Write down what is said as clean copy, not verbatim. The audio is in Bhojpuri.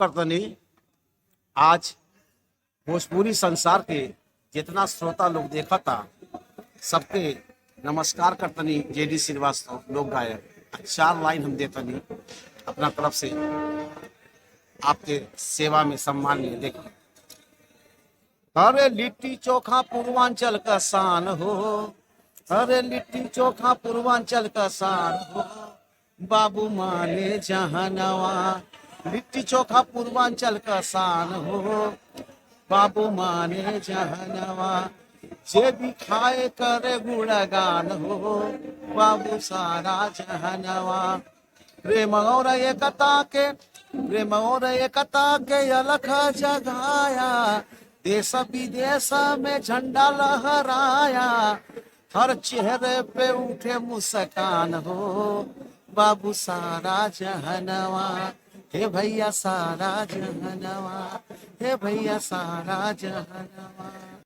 करतनी। आज भोजपुरी संसार के जितना श्रोता लोग देखता, सबके नमस्कार करतनी। जेडी श्रीवास्तव लोक गायक, चार लाइन हम देतनी अपना तरफ से आपके सेवा में, सम्मान में। देखिए, अरे लिट्टी चोखा पूर्वांचल का शान हो, अरे लिट्टी चोखा पूर्वांचल का शान हो, बाबू माने जहनवा। लिट्टी चोखा पूर्वांचल का शान हो, बाबू माने जहनवा। जे भी खाए करे गुणगान हो, बाबू सारा जहनवा। प्रेम और एकता के, प्रेम और एकता के अलख जगाया, देश विदेश में झंडा लहराया, हर चेहरे पे उठे मुस्कान हो, बाबू सारा जहनवा। हे भैया सारा जहनवा, हे भैया सारा जहनवा।